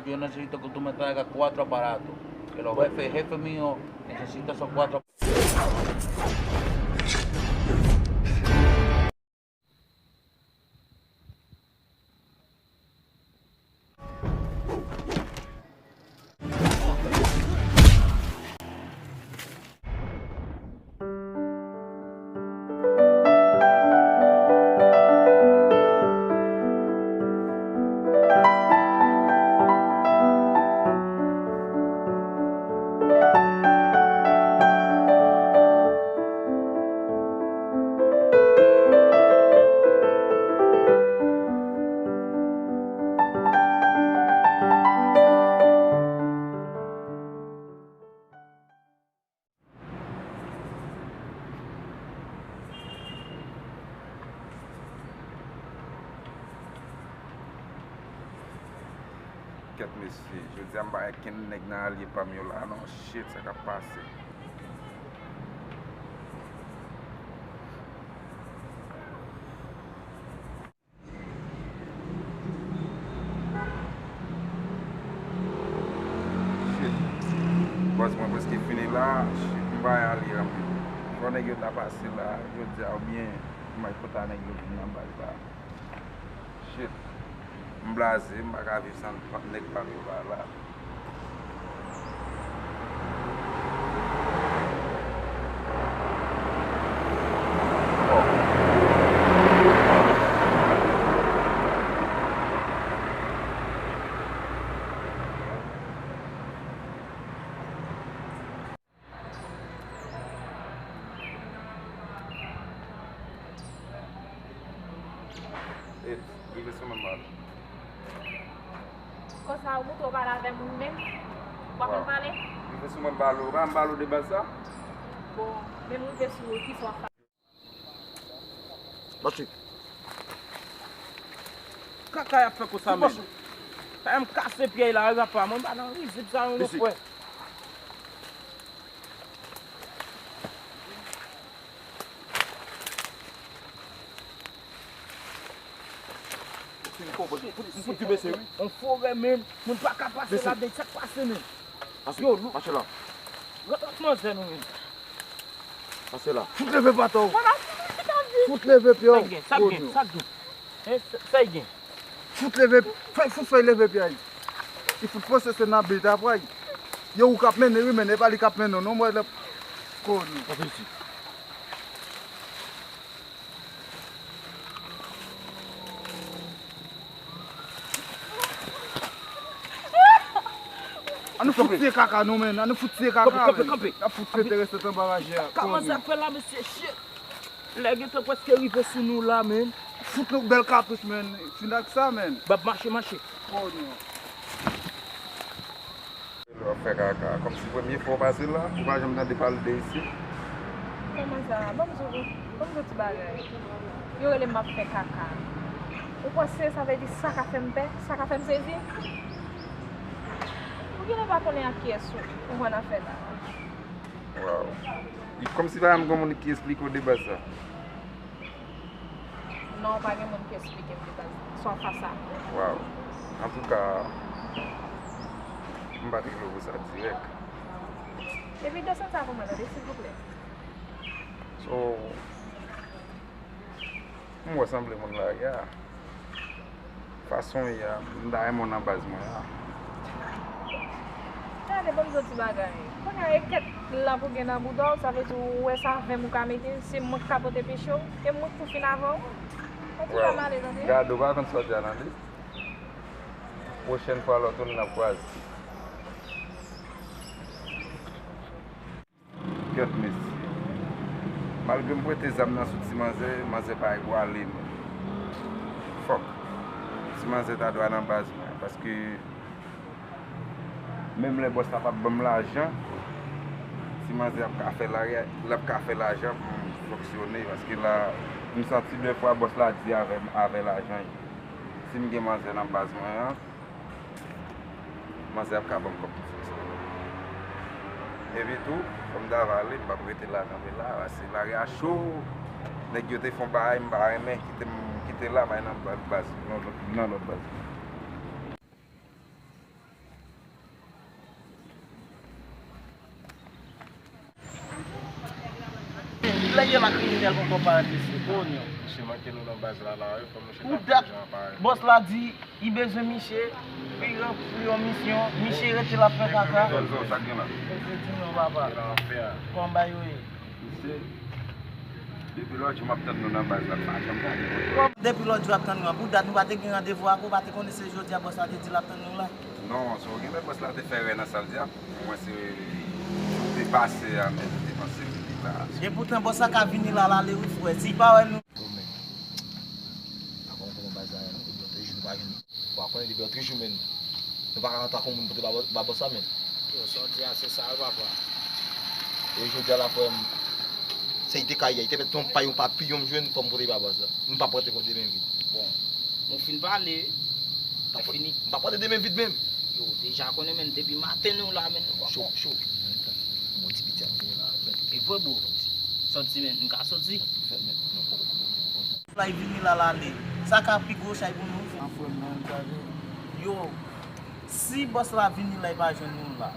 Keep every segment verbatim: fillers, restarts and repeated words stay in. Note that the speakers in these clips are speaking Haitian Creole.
Yo necesito que tú me traigas cuatro aparatos. Que los jefes, jefe mío, necesita esos cuatro. Kèt mesye, jodi a m pa gen kenn nèg nan alye pa m yo la non. Shit, sa k ap pase? Shit. Bòs mwen prèske fini la. Shit, m pa ale anpil. Fò nèg yo ta pase la jodi a oubyen m al kota nèg yo vin nan baz la. Shit. M blaze, m pa ka viv san nèg pa m yo pa la. Rive sou menm balo. Konsa, ou montre w pale avè moun menm? Ou pa konn pale? Rive sou menm balo. Ou pa m balo de baz sa? Bon, menm rive sou ou, kisa w ap fè? Mache. Kaka y ap fè konsa menm. Fè m kase pyè la, rapa. Mwen pa nan rizib sa, non, frè. M fout di mesye, wi. On forè, men, moun pa ka pase ladan, sa k pase, men? Yo, nou mache la. Rant ak manzè nou, men. Pase la. Fout leve pata w. Fout leve pye w. Sa k gen, sa k gen, sa k gen? Hein, sa, sa y gen? Fout leve, fè, fout fè leve pye a. Li fout panse se nan bit apre. Yo, ou k ap mennen, wi, men e pa li k ap mennen w, non, mwen, lè, kò nou. Anpil ti. Ann nou fout tiye kaka nou, men. Ann nou fout tiye kaka, men. Kanpe, kanpe, kanpe. N ap fout fete reste anba raje a. Kòman sa fè la, mesye? Shit. Lè gentan prèske rive sou nou la, men. Fout nou bèl katouch, men. Fin ak sa, men. Bab mache, mache. Kò nou. Lè w ap fè kaka, kòmsi premye fwa w pase la, ou pa janm tande pale de isit. Kòman sa? Ban m di w, ban m di w ti bagay. Yo rele m ap fè kaka. Ou panse sa vle di sa ka fè m pè? Sa ka fè m sezi? Ou genlè pa konnen ak kiyès ou, ou konn afè la. Waw. Li kòmsi pa menm gen moun ki esplike w de baz sa. Non, pa gen moun ki esplike m de baz sa. Sa w ap fè sa. Waw. Antouka, m pa t rive pou sa dirèk. Epi desann sa pou mwen, tande, silvouplè. So, m wè sanble moun lari a. Fason w ye a, m ta renmen w nan baz mwen an. Gade, ban m di w ti bagay. Kounye a, e kèt la pou gen nan bouda w, sa vle di ou wè sa venm ou ka mete, se mwen k ka pote peche w, e mwen k pou fin avè w. Antouka, m ale, tande. Gade, ou pa konn sa w di a, tande. Pwochèn fwa, lè w tounen, n ap kwaze. Kèt mesye. Malgre m prete zam nan sou ti manzè, manzè pa egale mwen. Fòk. Ti manzè ta dwe nan baz mwen, paske menm lè bòs la p ap ban m lajan, ti manzè ap ka fè la, l ap ka fè lajan pou m fonksyone, paske la, m santi de fwa bòs la di avè m, avè lajan. Si m gen manzè nan baz mwen an, manzè ap ka ban m kòb pou fè sa. Epi tou, fò m ta va ale, m p ap rete la kanpe la, paske lari a cho. Nèg yo te fè yon bagay m pa renmen, kite m kite la, m al nan lòt baz, nan lòt, nan lòt baz. Tèl poko parèt mesye, konyo. Misye manke nou nan baz la la wi, fò nou chita fè jan parèt. Bòs la di li bezwen misye pou li ranpli yon misyon, misye rete l ap fè kaka. Sa k gen la? Mesye di non papa. Kòman bagay yo ye? Mesye, depi lòt jou m ap tann nou nan baz la, m pa janm gade. Depi lòt jou ap tann nou an, pou dat nou pa te gen randevou ak ou, pa te konnen se jodi a bòs la te di l ap tann nou la? Non, so gen lè bòs la te fè erè nan sa l di a. Mwen se jou te pase a menm, te panse vini la. Epoutan bòs la ka vini la, l ale wi frè. Si l pa wè nou. Yo, men, pa konn kòman baz la ye non, depi yon trè jou nou pa jwenn. Ou pa konnen depi yon trè jou, men, nou pa ka rantre ak yon moun pote ba bò-, ba bòs la, men. Yo, sa w di a, se sa wi papa. E jodi a la, frè m, se li te ka ye, li te mèt yon pay, yon papiyon m jwenn, fò m pote ba bòs la. M p ap rantre kò de men vid. Bon, nou fin pale wi. M p ap rantre de men vid menm. Yo, deja konnen, men, depi maten nou la, men, nou pa cho, cho. Bon, ti piti ap vini la, men. E vre, bro. Sòti, men, m ka sòti? Fè, men, non, poko, poko, poko. Lè l vini la, l ale. Sa ka pi gwo chay pou nou. An frè m nan, gade. Yo, si bòs la vini la, li pa jwenn nou la.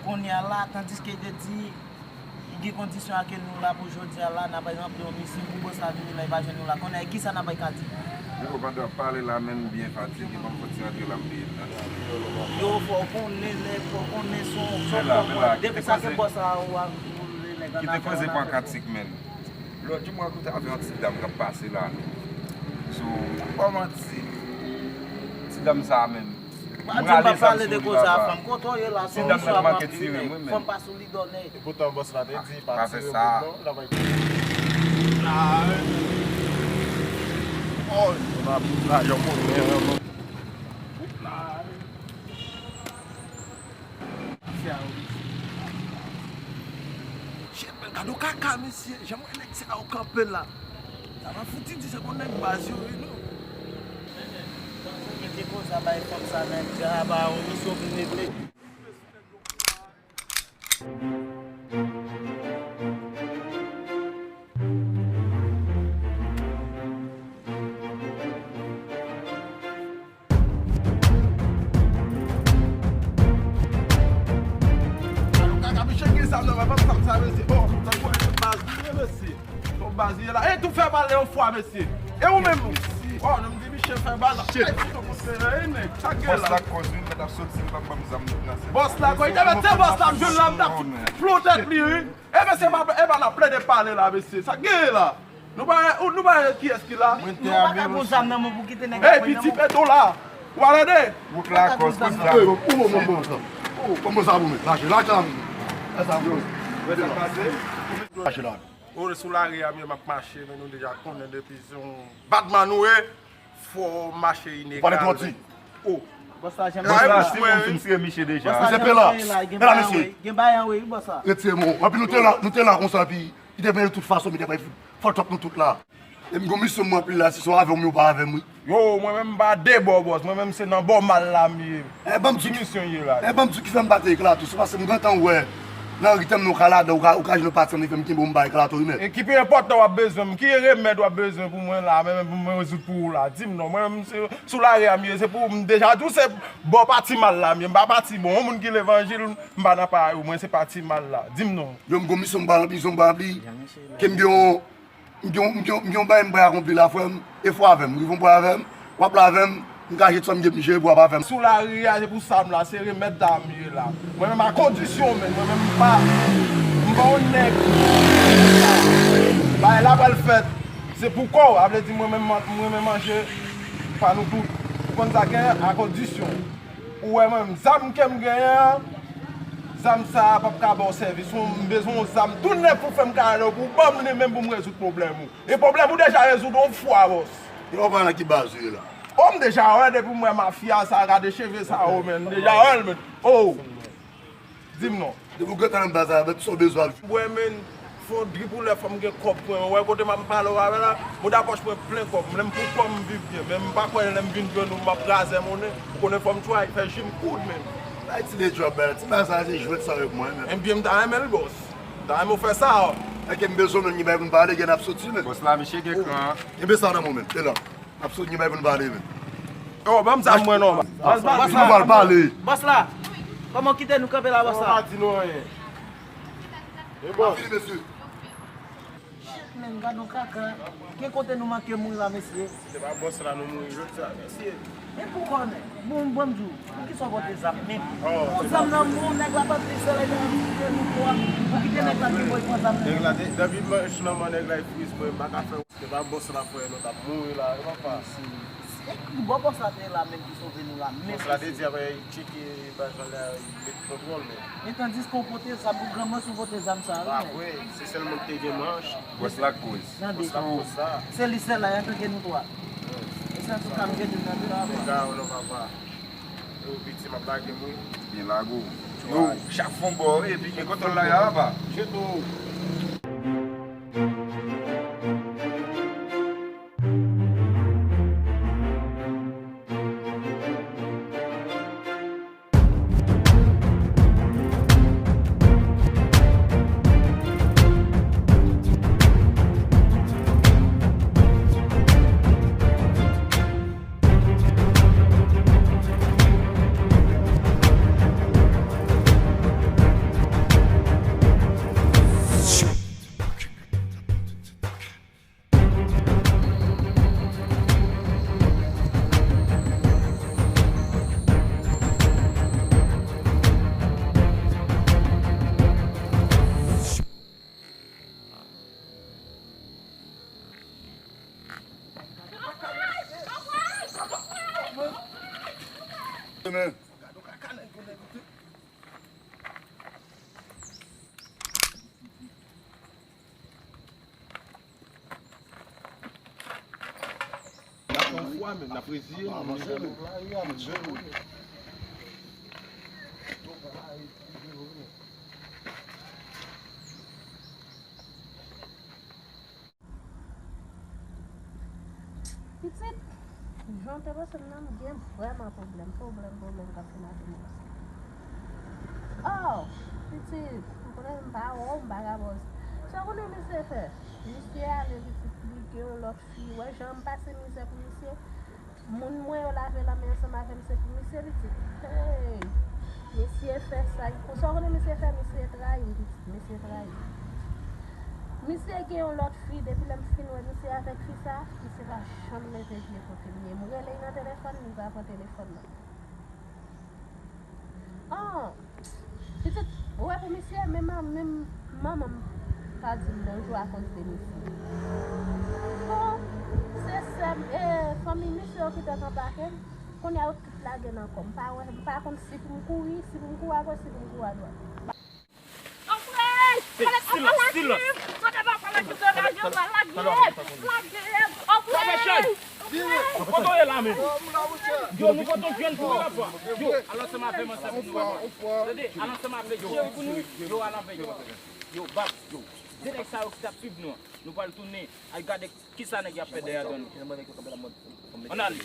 Kounye a la, tandiske li te di, li gen kondisyon ake nou la pou jodi a la, n ap ranpli yon misyon pou bòs la vini la, li pa jwenn nou la. Kounye a, kisa n ap ka di? Yo, pandan w ap pale la, men m byen fatige, ban m fon ti rantre la, m bliye m nan. Yo, fò w konnen, nèg, fò w konnen se yon, se yon kòb, depi sa se bòs la, ou a boule nèg an afè. Kite koze pran katik, men. Lòt jou, mwen rankontre avè yon ti dam k ap pase la. So, m pa manti, ti dam sa a menm. Pa di m pa pale de koze a, fanm. Kote w ye la, se yon misyon ap manke tire m, wi, men. Fanm pa sou lidònè. Epoutan, bòs la te di pa tire moun non, l ap. Oh, nou ap la, yo konnen. Shit, men, gade yon kaka, mesye. Jan m wè nèg sa yo kanpe la. Sa pa fouti di se konn nèg baz yo ye, non. Mete koze a bay fanm sa, nèg sa, ba yon misyon pou regle. Alò, kaka, mesye, gen zam nan, pa zam sa, mesye. Oh, sa kwè se baz li ye, mesye. Bon, baz li ye la. E tou fè pale yon fwa, mesye. E ou menm? Oh, nou m di misye fè baz. Shit. Ay, tou kote, ey, nèg. Sa gen la? Bòs la koz wi, mèt ap soti, m p ap ban m zam nan. Bòs la koz, te mèt se bòs la, m jwenn la, m t ap flou tèt li, wi. E mesye, e pa n ap plede pale la, mesye. Sa gen la? Nou pa, nou pa wè kiyès ki la? Nou pa ka pran zam nan men pou kite nèg la pran nan men. Ey, piti peto la. Ou pa tande? Wout la kòz, piti la. Ou bon, bon, bon, sa. Ou bon, bon, sa, bon, men. Lache, lache la, men. Sa, bon. Wè sa pase? Lache la. Ou sou lari a, men m ap mache, men nou deja konnen depi se yon badman nou ye, fò w mache inegal. Ou pale twò di. Oh. Bòs la, si mwen fin tire misye deja. Se pe la. Pe la, mesye. Gen bayan, wi, bòs la. Retire men w. Epi nou te la, nou te la konsa, epi li te vle tout fason, men li te bay fòl twòp nou tout la. E m gon misyon m ranpli la, si se w avè m, yo pa avè m, wi. Yo, mwen menm m pa de bò, bòs. Mwen menm se nan bò mal la m ye. E ban m di ki misyon ye la. E ban m di ki fè m pa te eklate w. Se paske m gentan wè nan ritem nan ou ka ladan, ou ka, ou ka jwenn yon pati ann fè m kenbe w, m pa eklate w, wi, men. E ki pi enpòtan w ap bezwen m, ki remèd w ap bezwen pou mwen la, men menm pou mwen rezoud pou ou la. Di m non, mwen menm se sou lari a m ye, se pou ou m deja di w se bò pati mal la m ye, m pa pati bon. Yon moun ki levanjil, m pa nan parèy ou, mwen se pati mal la. Di m non. Yo, m gon misyon m pa ranpli, misyon m pa ranpli. Ke m gen yon M gen, m gen, m gen yon bagay m prè akonpli la, frè m. E fò avè m. Rive yon pwen avè m. W ap la avè m. M ka jete sa m gen pou m jere pou w ap avè m. Sou lari a, se pou sa m la. Se remèd la m ye la. Mwen menm a kondisyon, men. Mwen menm m pa, m pa yon nèg. Bagay la pral fèt. Se pou kò w. A vle di mwen menm, mwen renmen manje pa nou tout. Ou konn sa gen a kondisyon. Ou wè mwen menm, zam ke m genyen an, zam sa a p ap ka ba w sèvis. Ou, m bezwen yon zam tou nèf pou fè m kare w, pou w ban m li menm pou m rezoud pwoblèm ou. E pwoblèm ou deja rezoud yon fwa, bòs. E w pa nan ki baz ou ye la? O, m deja wè depi m wè mafya sa a, gade cheve sa a, o, men, m deja wè l, men. O! Di m non. Depi w gentan nan baz la, avèk sa w bezwen ap jwe. Wè, men, fon dri pou lè fò m gen kòb pou mwen. Wè kote m ap pale w avè la, mouda pòch mwen plen kòb. Lè m pou kòb m viv byen, men m pa kwè lè m vin jwenn ou m ap razè monnen. Ou konnen fò m try fè ji m koud, men. Bay ti de djòb, bay ti baz sa se jwèt sa avèk mwen, men. Ebyen, m ta renmen l, bòs. M ta renmen w fè sa, o. Èske m bezwen w, men, gen bagay pou n pale, gen n ap soti, men. Bòs la, misye gen kran. Kenbe sa nan men w, men. E la. N ap sot gen bagay pou n pale, men. Yo, ban m zam mwen non. Bòs la, bòs la, bòs la. Bòs la. Kòman w kite nou kanpe la, bòs la? Yo, pa di nou anyen. E bòs. N ap vini, mesye. Men gad yon kaka. Gen kote nou manke mouri la, mesye. Se pa bòs la nou mouri jodi a, mesye. E poukò, nèg? Bon, bon, m di w, poukisa w pote zam, men? Oh, se zam nan men w, nèg la pa t fè sèl, nèg la kite nou twa. Ou kite nèg la gen mwen pran zam nan. Nèg la, de- depi manch nan men nèg la, e friz mwen, m pa ka fè. Se pa bòs la, frè, nou t ap mouri la, e papa. E ki bò bòs la te ye la, menm ki sove nou la, menm. Bòs la te di, apre, tcheke baz la, li met kontwòl, men. E tandiske w pote zam, ou granmèsi w pote zam sa a, wi, men. Pa vre, se sèl mwen ki te gen manch. Bòs la k koz. Tande. Bòs la k koz sa. Se li sèl la, y atake nou twa. E se antouka m jete l nan men w. Nèg la, non, papa. Yo, viktim ap lage m, wi. Byen lage w. Yo, chak fon bò, epi gen kontwòl la, y a papa. Jete w. N ap fè yon fwa, men n ap reziye nou. Pitit, jan w te panse m nan, m gen vrèman pwoblèm, pwoblèm, pwoblèm k ap fin avè m. Oh, pitit, m konnen m pa wè w, m pa ka ba w. Sa w konnen misye fè? Misye ale pitit li gen yon lòt fi. Wè jan m pase mizè pou misye. Moun mwen yo lave lanmen ansanm avè m, se pou misye pitit. Hey! Misye fè sa, konsa w konnen misye fè, misye trayi m pitit, misye trayi m. Misye gen yon lòt fi, depi lè m fin wè misye avèk fi sa, misye pa janm leve pye kote m ye. M rele l nan telefòn, li pa pran telefòn nan. Ah! Pitit, ou wè pou misye, menm, menm manman m pa di m bonjou akoz de misye. Bon, se sè m, e, fanmi misye yo ki te anba ke m, kounye a yo tout lage nan kò m. M pa wè, m pa konn si pou m kouri, si pou m kouri agòch, si pou m kouri adwat. Anfrey! Silans, silans! Lage! Lage! Anfrey! Kote w ye la menm? Yo, nou kote w jwenn pou nou la fwa. Yo, al ansanm avè m ansanm nou la fwa. Tande, al ansanm avè yo pou nou. Yo, al avè yo. Yo, bab, yo. De nèg sa yo ki t ap swiv nou an. Nou pral tounen al gade kisa nèg y ap fè dèyè dan nou. Ann ale.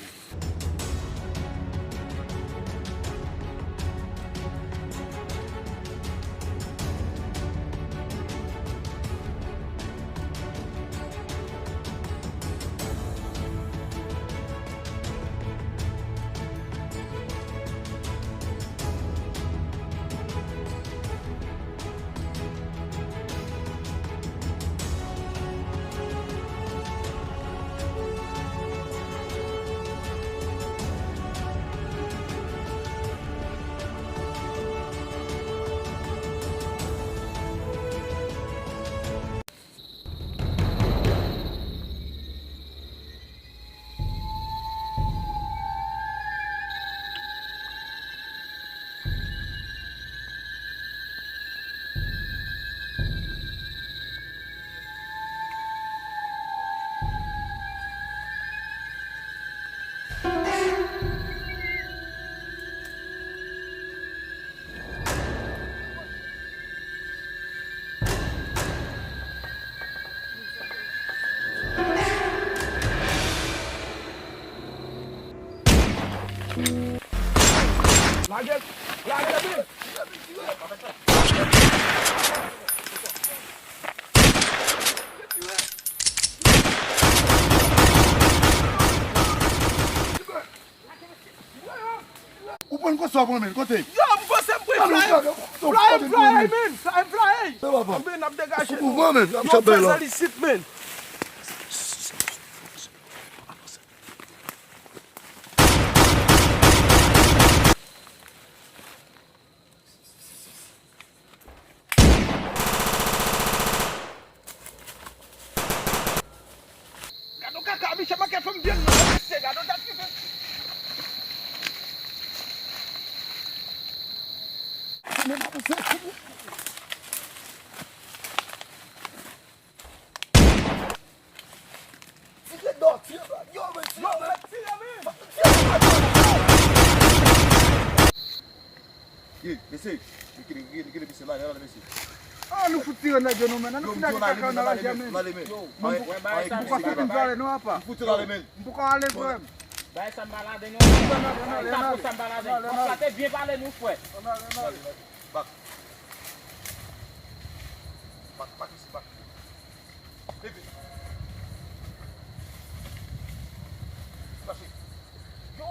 Lage l! Lage l! Ou pran konsa w pran men, kote? Yo, m konsa m pran fly. Fly, fly, men. Fly, fly. Men n ap degaje nou. Yo, fè zan isit, men. Kaka, Michel, manke fè m vye non, mesye, gade yon dat ki fè. Tire dò, tire dò. Yo, men, tire, men. Tire, men. Ye, mesye, li kite, li kite, li kite mesye la, la, mesye. Ah, nou fout tire nèg yo, nou, men. Ann fin ak kaka nan lajè, men. Yo, m poko fin pale, non, apa. M fout tire ale, men. M poko ale, frè m. Bay sa m pa ladan, non. Bay sa pou sa m pa ladan. Ann ale, ann ale. Papa te byen pale nou, frè. Ann ale, ann ale. Bak. Bak, bak isi, bak. Leve. Mache. Yo,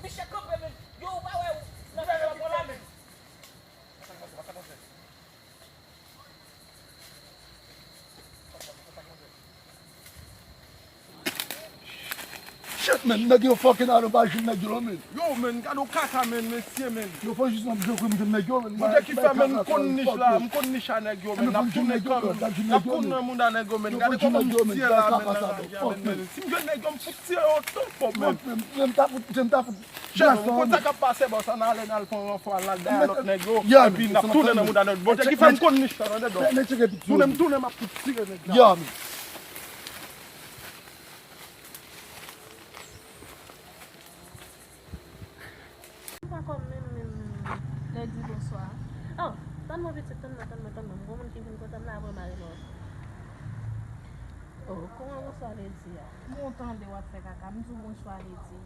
Michel kanpe, men. Yo, ou pa wè ou nan fè yon bon la, men. Shit, man, nèg yo fucking out of action, nèg yo, man. Yo, men, gade yon kaka, men, mesye, men. Yo fò jis nan jwe krim jwenn nèg yo, men. Bondye ki fè, men, m konn nich la, m konn nich a nèg yo, men, n ap tounen kanmenm. N ap tounen mouda nèg yo, men. Gade kòman m tire la, men, nan lajè, men, men. Si m jwenn nèg yo, m fout tire yo tou fò, men. Men, men, men, m ta fout, men, m ta fout. Chèf, ou konn sa k ap pase, bòs, ann ale, n al pran ranfò, al dèyè lòt nèg yo, epi n ap tounen nan mouda nèg. Bondye ki fè m konn nich la, tande, dò. Tounen m tounen, m ap fout tire nèg la. Ou pa kòm menm, menm lè di bonswa. Oh, tann mwen pitit, tann mwen, tann mwen, tann mwen. M gon moun ki vin kote m la, apre m a rele w. Oh, kòman bonswa lè di a? Mwen tande w ap fè kaka, m di w bonswa lè di.